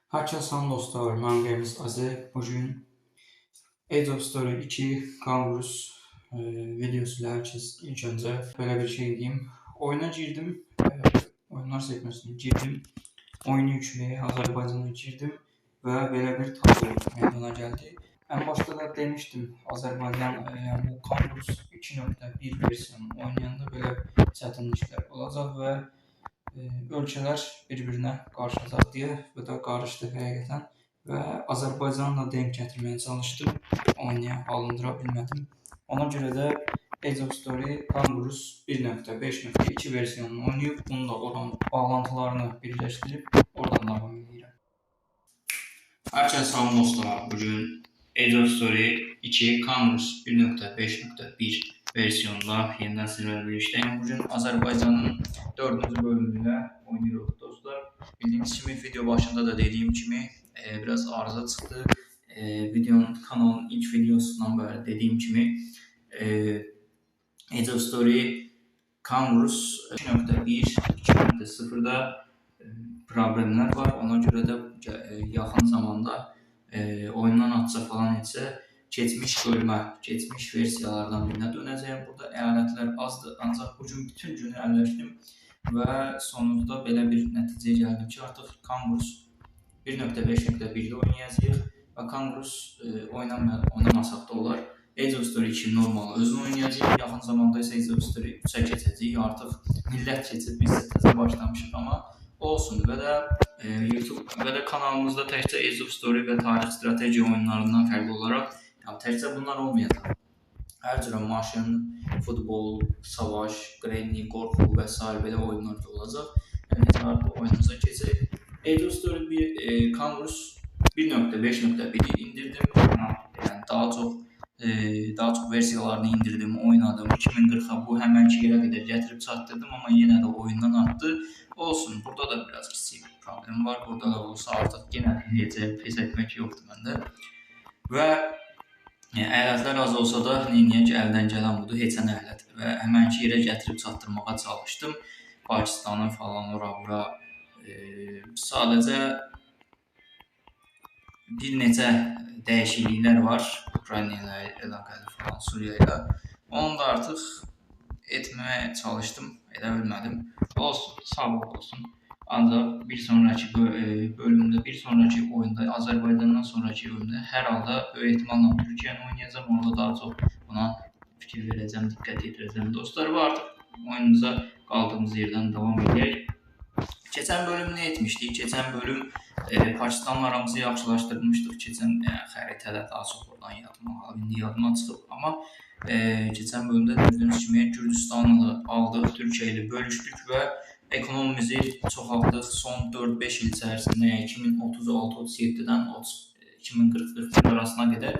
Herkese selam dostlar, mən Remiz Aze. Bugün Age of Story 2 Kangurus videosuyla herkes ilk önce böyle bir şey diyeyim. Oyuna girdim, oyunlar sekmesine girdim. Oyunu yükləyə Azərbaycana girdim və belə bir tablo meydana gəldi. En başta da demiştim, Azərbaycan yəni bu Kangurus 2.1 versiyonu oynayanda belə çətinliklər olacaq və ölkələr bir-birinə qarışacaq deyə və də qarışdı həqiqətən və Azərbaycanla denk gətirməyə çalışdım, oynaya alındıra bilmədim. Ona görə də Age of Story Kangurus 1.5.2 versiyonunu oynayıb, bunu da oran bağlantılarını birləşdirib oradan davam edirəm. Hər kəs salam dostlar, bugün Age of Story 2 Kangurus 1.5.1 versiyonunda yeniden sizlerle birlikteyim. Bugün Azərbaycanın 4. bölümüyle oynayırıq dostlar. Bildiğiniz kimi video başında da dediğim kimi biraz arıza çıxdı. Videonun kanalın ilk videosundan bəri dediğim kimi Age of Story Kangurus 2.1 2.0'da problemler var. Ona görə də yaxın zamanda oyundan atsa falan etsə keçmiş bölümə, keçmiş versiyalardan birinə dönəcəyim. Burada əyalətlər azdır, ancaq bugün bütün günü əlləşdim və sonunda belə bir nəticəyə gəldim ki, artıq Kangurus 1.5.1-də oynayacağıq və Kangurus oynamasaq da olar. Age of Story 2 normal özünü oynayacağıq. Yaxın zamanda isə Age of Story 3-ə keçəcəyik. Artıq millət keçib, biz də təzə başlamışıq, amma olsun. Və də YouTube və də kanalımızda təkcə Age of Story və tarix strategiya oyunlarından fərqli olaraq, yəni təkcə bunlar olmayacaq. Hər cürə maşın, futbol, savaş, Granny, qorxu və sair belə oyunlar da olacaq. Yəni artıq oyunumuza keçək. Age of Story 1, Kangurus 1.5.1-i indirdim. Yəni daha çox versiyalarını indirdim, oynadım. 2040-a bu həmənki yerə qədər gətirib çatdırdım, amma yenə də oyundan atdı. Olsun, burada da biraz kiçik bir problem var. Burada da olsa artıq yenə də eləyəcək, pes etmək yoxdur məndə. Və əyalətlər az olsa da, neyniyək ki, əldən gələn budur, heçə nə ələt. Və həmənki yerə gətirib çatdırmağa çalışdım. Pakistanı falan ora bura. Sadəcə bir neçə dəyişikliklər var Ukrayna ilə əlaqəli falan, Suriya ilə. Onu da artıq etməyə çalışdım, edə bilmədim. Olsun, sağ olsun. Ancaq bir sonraki bölümdə, bir sonraki oyunda, Azərbaycandan sonraki bölümdə hər halda böyük ehtimalla Türkiyəni oynayacağam. Orada daha çox buna fikir verəcəm, diqqət yetirəcəm dostlar. Və artıq oyunumuza qaldığımız yerdən davam edək. Keçən bölüm nə etmişdik? Keçən bölüm Pakistanla aramızı yaxşılaşdırmışdıq. Keçən xəritədə daha çox oradan yadıma, indi yadıma çıxıb. Amma keçən bölümdə gördüyünüz kimi Gürcüstanı aldıq, Türkiyə ilə bölüşdük və ekonomimizi çoxaltdıq. Son 4-5 il içərisində, yəni 2036-37-dən 2040-41 arasına qədər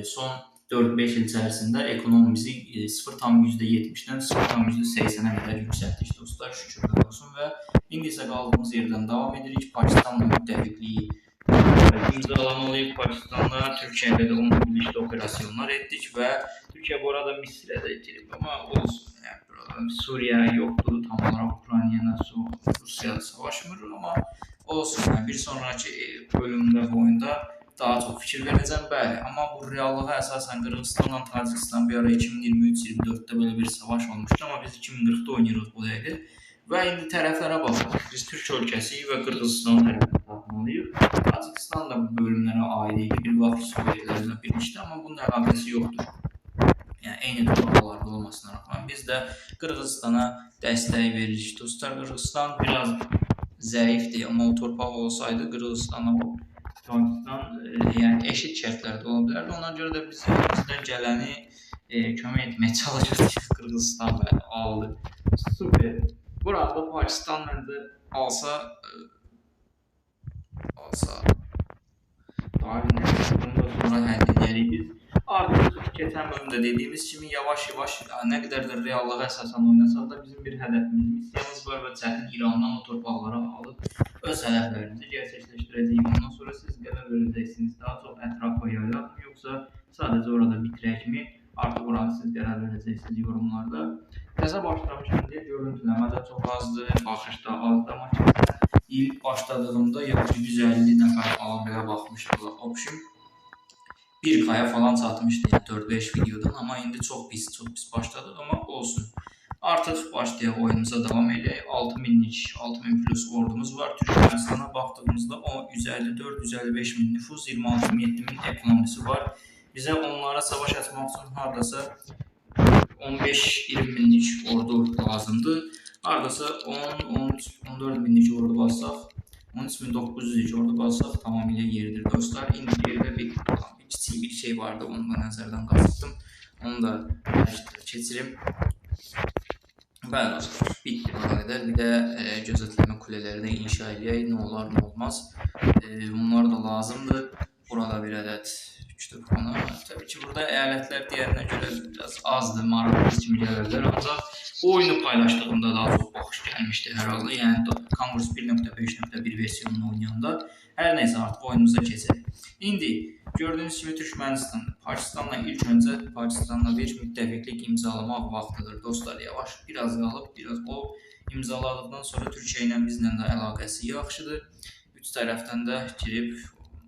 son 4-5 il içərisində ekonomimizi 0,70-dən 0,80-ə qədər yüksəltdik dostlar, şükürlər olsun. Və indi isə qaldığımız yerdən davam edirik. Pakistanla müttəfiqliyi imzalamalıyıq. Pakistanla, Türkiyə ilə də onunla birlikdə operasyonlar etdik və Türkiyə bu arada Misrə də girib, amma olsun. Yəni, burada Suriya yoxdur, tam olaraq Ukrayna ilə Rusiya savaşmır, amma olsun. Yəni, bir sonraki bölümdə bu oyunda daha çox fikir verəcəm, bəli. Amma bu reallığa əsasən Qırğızstanla Tacikistan bir ara 2023-24-də belə bir savaş olmuşdu, amma biz 2040-da oynayırıq bu dəqiqə. Və indi tərəflərə baxaq. Biz Türk ölkəsiyik və Qırğızistan tərəfini tapmalıyıq. Tacikistan da bu bölümlərə aid idi, bir vaxt Sovetlərlə birlikdə, amma bunun əlaqəsi yoxdur. Yəni, eyni torpaqlarda olmasına rəğmən biz də Qırğızistana dəstək veririk. Dostlar, Qırğızistan biraz zəifdir, amma o torpaq olsaydı Qırğızistana o Tacikistan yəni eşit şərtlərdə ola bilərdi. Ona görə də biz elimizdən gələni kömək etməyə çalışırıq. Qırğızistan bəli, aldı. Super. Burada Pakistan məncə alsa daha bir bunu da sonra həll edərik biz. Artıq keçən bölümdə dediyimiz kimi yavaş-yavaş nə qədər də reallığa əsasən oynasaq da bizim bir hədəfimiz, missiyamız var və çətin İrandan o torpaqları alıb öz hədəflərimizi gerçəkləşdirəcəyik. Ondan sonra siz qərar verəcəksiniz, daha çox ətrafa yaylaq mı, yoxsa sadəcə orada bitirəkmi? Artıq oranı siz qərar verəcəksiniz yorumlarda. Təzə başlamışam deyə görüntüləmə də çox azdır, baxış da azdır, amma İlk başladığımda yaxşı 150 nəfər falan belə baxmışdılar. Option 1K-ya falan çatmışdı, yəni 4-5 videodan, amma indi çox pis başladıq, amma olsun. Artıq başlayaq oyunumuza davam edək. 6000-lik, 6000 plus ordumuz var. Türkmənistana baxdığımızda o 154-155 min nüfus, 26-27 min ekonomisi var. Bizə onlara savaş açmaq üçün hardasa 15-20 minlik ordu lazımdır. Hardasa 10-14 minlik ordu bassaq, 13.900-lük ordu bassaq tamamilə yeridir dostlar. İndi yerdə bir kiçik bir şey vardı, onu da nəzərdən qaçırdım. Onu da keçirim. Bəli dostlar, bitdi bu qədər. Bir də gözətlənmə kulələri də inşa eləyək, nə olar, nə olmaz. Bunlar da lazımdır. Burada bir ədəd kütüpxana. Təbii ki, burada əyalətlər digərinə görə biraz azdır, maraqlı kimi gələ bilər. Ancaq bu oyunu paylaşdığımda daha çox baxış gəlmişdi hər halda. Yəni Conquest 1.5.1 versiyonunu oynayanda. Hər neysə, artıq oyunumuza keçək. İndi gördüyünüz kimi Türkmənistan, Pakistanla ilk öncə Pakistanla bir müttəfiqlik imzalamaq vaxtıdır dostlar. Yavaş, biraz qalıb, biraz o imzaladıqdan sonra Türkiyə ilə bizlə də əlaqəsi yaxşıdır. Üç tərəfdən də girib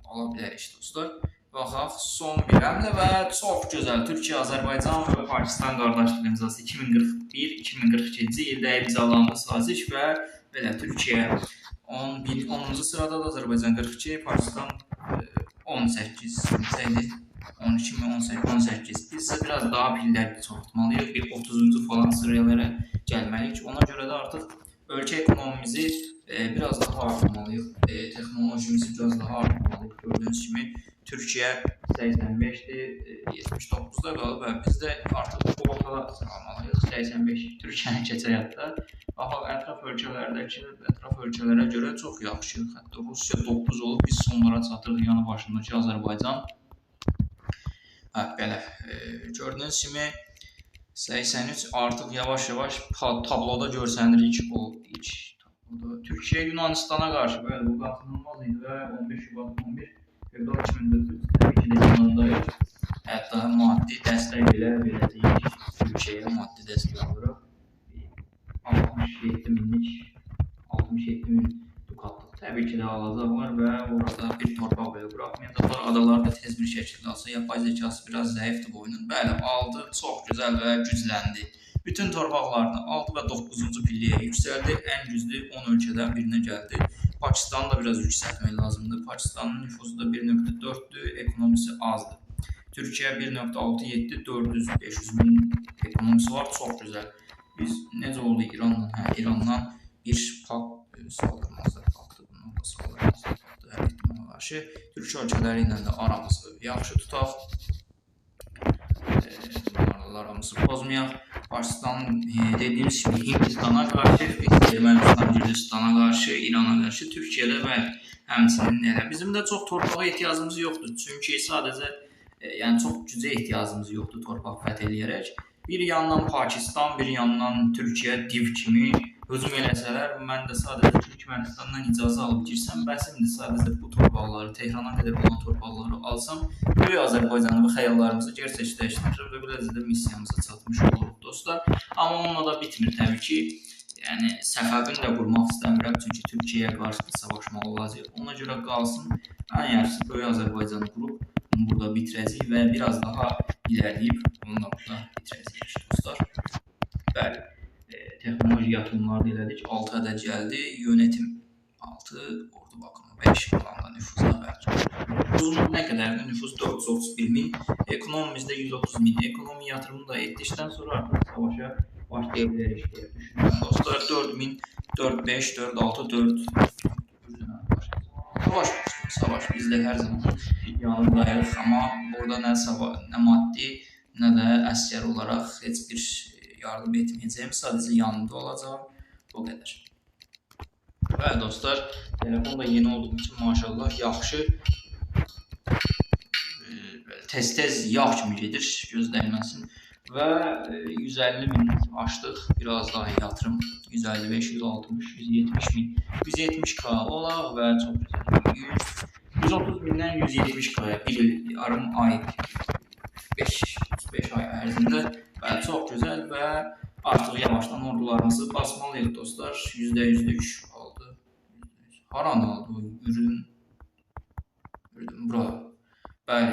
ala bilərik dostlar. Baxaq, son bir həmlə və çox gözəl Türkiyə, Azərbaycan və Pakistan qardaşlıq imzası 2041-2042-ci ildə imzalandı saziş və belə Türkiyə 10-cu sıradadır, Azərbaycan 42, Pakistan 18, 12 mi 18, 18. Biz isə biraz daha pillər çoxaltmalıyıq, bir 30-cu falan sıralara gəlməliyik. Ona görə də artıq ölkə ekonomimizi biraz daha artırmalıyıq, texnolojimizi biraz daha artırmalıyıq. Gördüyünüz kimi Türkiyə 85-dir, 79-da qalıb və biz də artıq ortada sıralamalıyıq. 85 Türkiyəni keçək hətta. Baxaq, ətraf ölkələrdəki ətraf ölkələrə görə çox yaxşı. Hətta Rusiya 9 olub, biz sonlara çatırıq, yanı başındakı Azərbaycan. Hə, belə. Gördüyünüz kimi 83 artıq yavaş-yavaş tabloda görsənirik o ilk tabloda. Türkiyə Yunanistana qarşı, bəli, bu qaçınılmaz idi və 15 Şubat 11 fevral 2004 təbii ki də yanındayıq. Hətta maddi dəstək belə verəcəyik Türkiyəyə, maddi dəstək olaraq 67 minlik, 67 min dukatlıq təbii ki də alacaqlar və orada bir torpaq belə buraxmayacaqlar. Adalar da tez bir şəkildə alsa, yapay zəkası biraz zəifdir bu oyunun. Bəli, aldı, çox gözəl və gücləndi. Bütün torpaqlarını aldı və 9-cu pilliyə yüksəldi. Ən güclü 10 ölkədən birinə gəldi. Pakistanı da biraz yüksəltmək lazımdır. Pakistanın nüfusu da 1.4-dür, ekonomisi azdır. Türkiyə 1.67, 400-500 min ekonomisi var, çox gözəl. Biz necə oldu İranla? Hə, İrandan bir pak saldırmazlar qalxdı. Bundan da saldırmazlar qalxdı hər ehtimala qarşı. Türkiyə ölkələri ilə də aramızı yaxşı tutaq. Bunlarla aramızı pozmayaq. Pakistanın dediyimiz kimi Hindistana qarşı, Ermənistan, Gürcüstana qarşı, İrana qarşı, Türkiyədə və həmçinin elə. Bizim də çox torpağa ehtiyacımız yoxdur. Çünki sadəcə yəni çox gücə ehtiyacımız yoxdur torpaq fəth eləyərək. Bir yandan Pakistan, bir yandan Türkiyə div kimi hücum eləsələr, mən də sadəcə Türkmənistandan icazə alıb girsəm, bəsimdir, sadəcə bu torpaqları, Tehrana qədər olan torpaqları alsam, böyük Azərbaycanı və xəyallarımızı gerçəkləşdirir və beləcə də missiyamıza çatmış oluruq dostlar. Amma onunla da bitmir təbii ki. Yəni Səfəvini də qurmaq istəmirəm, çünki Türkiyəyə qarşı da savaşmalı olacaq. Ona görə qalsın, ən yaxşısı böyük Azərbaycanı qurub bunu burada bitirəcəyik və biraz daha irəliləyib bunu da burada bitirəcəyik dostlar. Bəli, texnoloji yatırımları da elədik. 6 ədəd gəldi, yönetim 6, ordu bakımı 5, qalanda nüfuzda bəlkə. Nüfuzumuz nə qədərdir? Nüfuz 431 min, ekonomimizdə 130 min. Ekonomi yatırımını da etdikdən sonra artıq savaşa başlaya bilərik deyə düşünürəm. Dostlar, 4000, 4, 5, 4, 6, 4. Savaş, savaş. Biz də hər zaman yanındayıq, amma burada nə nə maddi, nə də əsgər olaraq heç bir yardım etməyəcəyim, sadəcə yanında olacağam, o qədər. Və dostlar, telefon da yeni olduğum üçün maşallah yaxşı, tez-tez yağ kimi gedir, göz dəyməsin. Və 150 min aşdıq, biraz daha yatırım, 155, 160, 170 min, 170k olaq və çox gözəl, 130 mindən 170k-ya bir il, yarım ay, 5 ay ərzində və çox gözəl və artıq yavaşdan ordularımızı basmalıyıq dostlar, %100-lük aldı, Haranı aldı o? Ürdün. Ürdün bura. Bəli,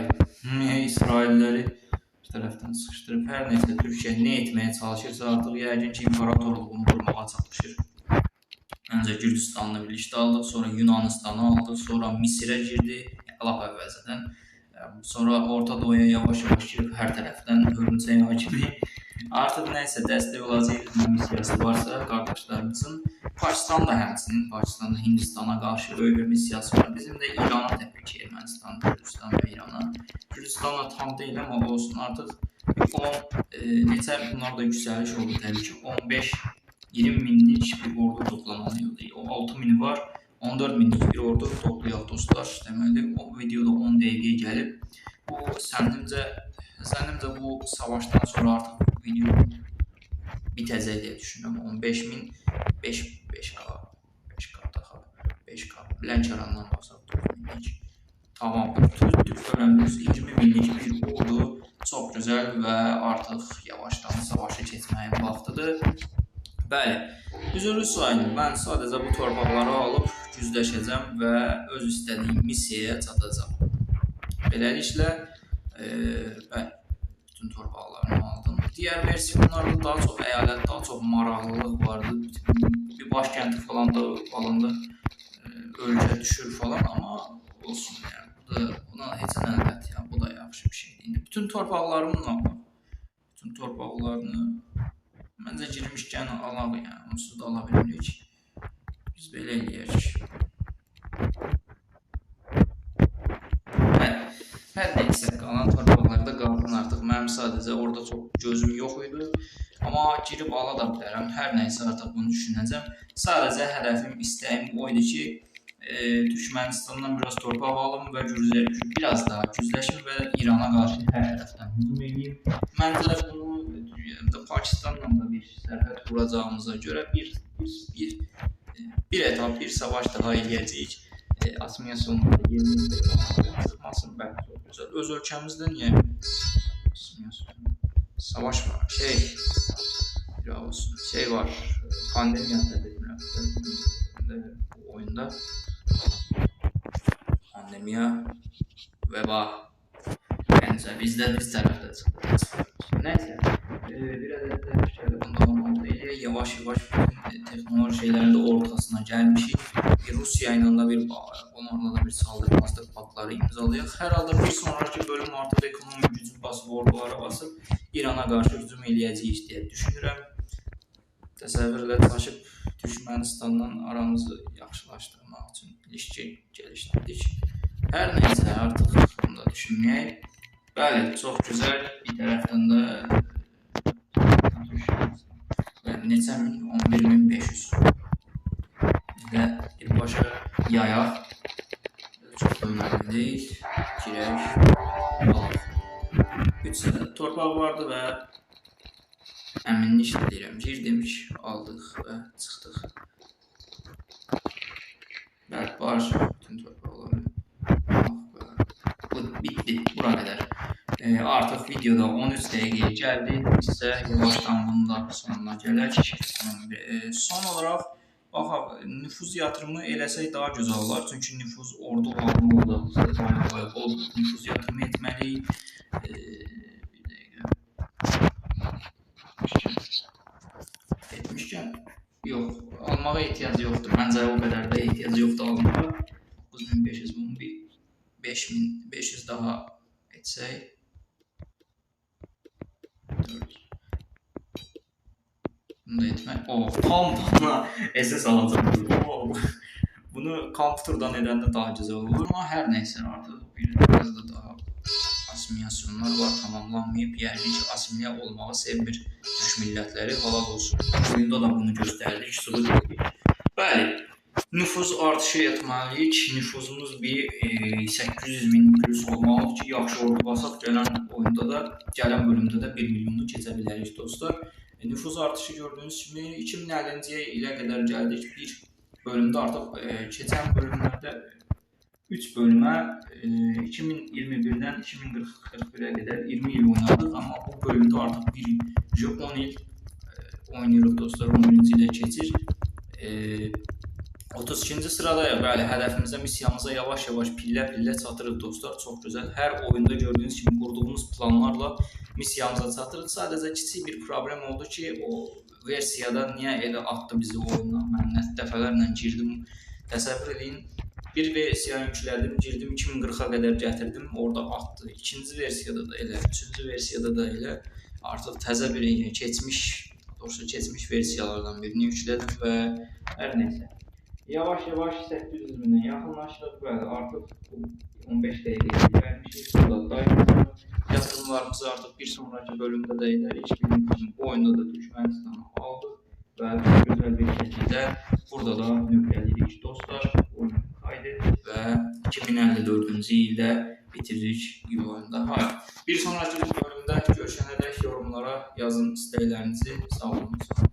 İsrailləri bir tərəfdən sıxışdırıb. Hər neysə Türkiyə nə etməyə çalışırsa artıq yəqin ki, imperatorluğunu qurmağa çalışır. Öncə Gürcüstanla birlikdə aldıq, sonra Yunanistanı aldı, sonra Misirə girdi, lap əvvəlcədən. Sonra Orta Doğuya yavaş-yavaş girib hər tərəfdən hörümçək hakimi. Artıq nəysə dəstək olacaq missiyası varsa qardaşlarımızın. Pakistan da həmçinin, Pakistanda Hindistana qarşı böyük bir missiyası var. Bizim də İrana təbii ki, Ermənistan, Gürcüstan və İrana. Gürcüstanla tam deyil, amma olsun artıq neçə bunlar da yüksəliş oldu təbii ki, 15-20 minlik bir ordu toplamalıyıq. O 6 mini var, 14 minlik bir ordu toplayaq dostlar. Deməli, o videoda 10 dəqiqəyə gəlib. Bu, zənnimcə bu savaşdan sonra artıq video bitəcək deyə düşünürəm. 15 min, 5K, 5K daha, 5K, Lənkərandan basaq 4 minlik. Tamam, bütün önəmimiz 20 minlik bir ordu. Çox gözəl və artıq yavaşdan savaşa keçməyin vaxtıdır. Bəli, üzrlü sayın, mən sadəcə bu torpaqları alıb gücləşəcəm və öz istədiyim missiyaya çatacağam. Beləliklə, bəli, bütün torpaqlarını aldım. Digər versiyonlarda daha çox əyalət, daha çox maraqlılıq vardı. Bir başkəndi falan da alındı, ölkə düşür falan, amma olsun yəni. Bu da, buna heç nə əlbəttə, yəni, bu da yaxşı bir şeydir. İndi bütün torpaqlarımla, bütün torpaqlarını məncə girmişkən alaq, yəni, onsuz da ala bilmirik. Biz belə eləyək. Hər neysə, qalan torpaqlarda qalsın artıq. Mənim sadəcə orada çox gözüm yox idi. Amma girib ala da bilərəm. Hər neysə artıq bunu düşünəcəm. Sadəcə hədəfim, istəyim o idi ki, Türkmənistandan biraz torpaq alım və biraz daha gücləşim və İrana qarşı hər tərəfdən hücum edeyim. Məncə bunu Pakistanla da bir sərhəd quracağımıza görə bir etap, bir savaş daha eləyəcəyik. Asimilasyonlarda yerini çıxmasın, bəli, çox gözəl. Öz ölkəmizdə niyə asimilasyon? Savaş var, şey var, pandemiya səbəbindən bu oyunda pandemiya, vəba, məncə bizdə biz tərəfdə çıxır. Nəysə, bir ədəd də bunda olmalı deyil. Yavaş-yavaş bütün texnoloji şeylərin də ortasına gəlmişik. Rusiya ilə də bir, onlarla da bir saldırmazlıq paktları imzalayaq. Hər halda bir sonraki bölüm artıq ekonomik gücü basıb, ordulara basıb İrana qarşı hücum eləyəcəyik deyə düşünürəm. Təsəvvürlə çaşıb Türkmənistandan aramızı yaxşılaşdırmaq üçün ilişki gelişdirdik. Hər neysə, artıq bunu da düşünməyək. Bəli, çox gözəl. Bir tərəfdən də neçə min? 11.500 ilə birbaşa yayaq. Çox da önəmli deyil. Girək, alaq. 3 sənə torpaq vardı və əminliklə deyirəm, girdim, aldıq və çıxdıq. Bəli, var bütün torpaqları. Bu bitdi, bura qədər. Artıq videoda 13 dəqiqəyə gəldi. Bizsə yavaşdan bunun da sonuna gələk. Son olaraq, baxaq, nüfuz yatırımı eləsək daha gözəl olar. Çünki nüfuz ordu lazım olacaq. Bayağı nüfuz yatırımı etməliyik. Bir dəqiqə. Etmişkən, yox, almağa ehtiyac yoxdur. Məncə o qədər də ehtiyac yoxdur almağa. 9500 bunu bir 5500 daha etsək. 4. Bunu da etmək. Oh, tam buna SS alacaq. Oh. Bunu kompüterdən edəndə daha gözəl olur. Amma hər neysə artıq biraz da daha asimilasyonlar var, tamamlanmayıb. Yəqin ki, asimilya olmağı sevmir türk millətləri. Halal olsun. Oyunda da bunu göstərdik, sübut etdik. Bəli, nüfuz artışı etməliyik. Nüfuzumuz bir 800 min plus olmalıdır ki, yaxşı ordu basaq. Gələn oyunda da, gələn bölümdə də 1 milyonu keçə bilərik dostlar. Nüfuz artışı gördüyünüz kimi 2050-ci ilə qədər gəldik. Bir bölümdə artıq keçən bölümlərdə 3 bölümə 2021-dən 2041-ə qədər 20 il oynadıq. Amma bu bölümdə artıq 10 il oynayırıq dostlar. 11-ci ilə keçir. 32-ci sıradayıq. Bəli, hədəfimizə, missiyamıza yavaş-yavaş pillə-pillə çatırıq dostlar. Çox gözəl. Hər oyunda gördüyünüz kimi qurduğumuz planlarla missiyamıza çatırıq. Sadəcə kiçik bir problem oldu ki, o versiyada niyə elə atdı bizi oyundan? Mən nə dəfələrlə girdim. Təsəvvür eləyin, bir versiya yüklədim, girdim 2040-a qədər gətirdim, orada atdı. İkinci versiyada da elə, üçüncü versiyada da elə. Artıq təzə bir keçmiş, doğrusu keçmiş versiyalardan birini yüklədim və hər neysə. Yavaş-yavaş 800 minə yaxınlaşırıq. Bəli, artıq 15 dəqiqəyə gəlmişik. Burada dayanırıq. Yatırımlarımızı artıq bir sonraki bölümdə də edərik. Bu oyunda da Türkmənistanı aldıq və çox gözəl bir şəkildə burada da növbələyirik dostlar. Oyunu kaydet və 2054-cü ildə bitiririk iyul ayında. Hayır. Bir sonraki bölümdə görüşənədək yorumlara yazın istəklərinizi. Sağ olun.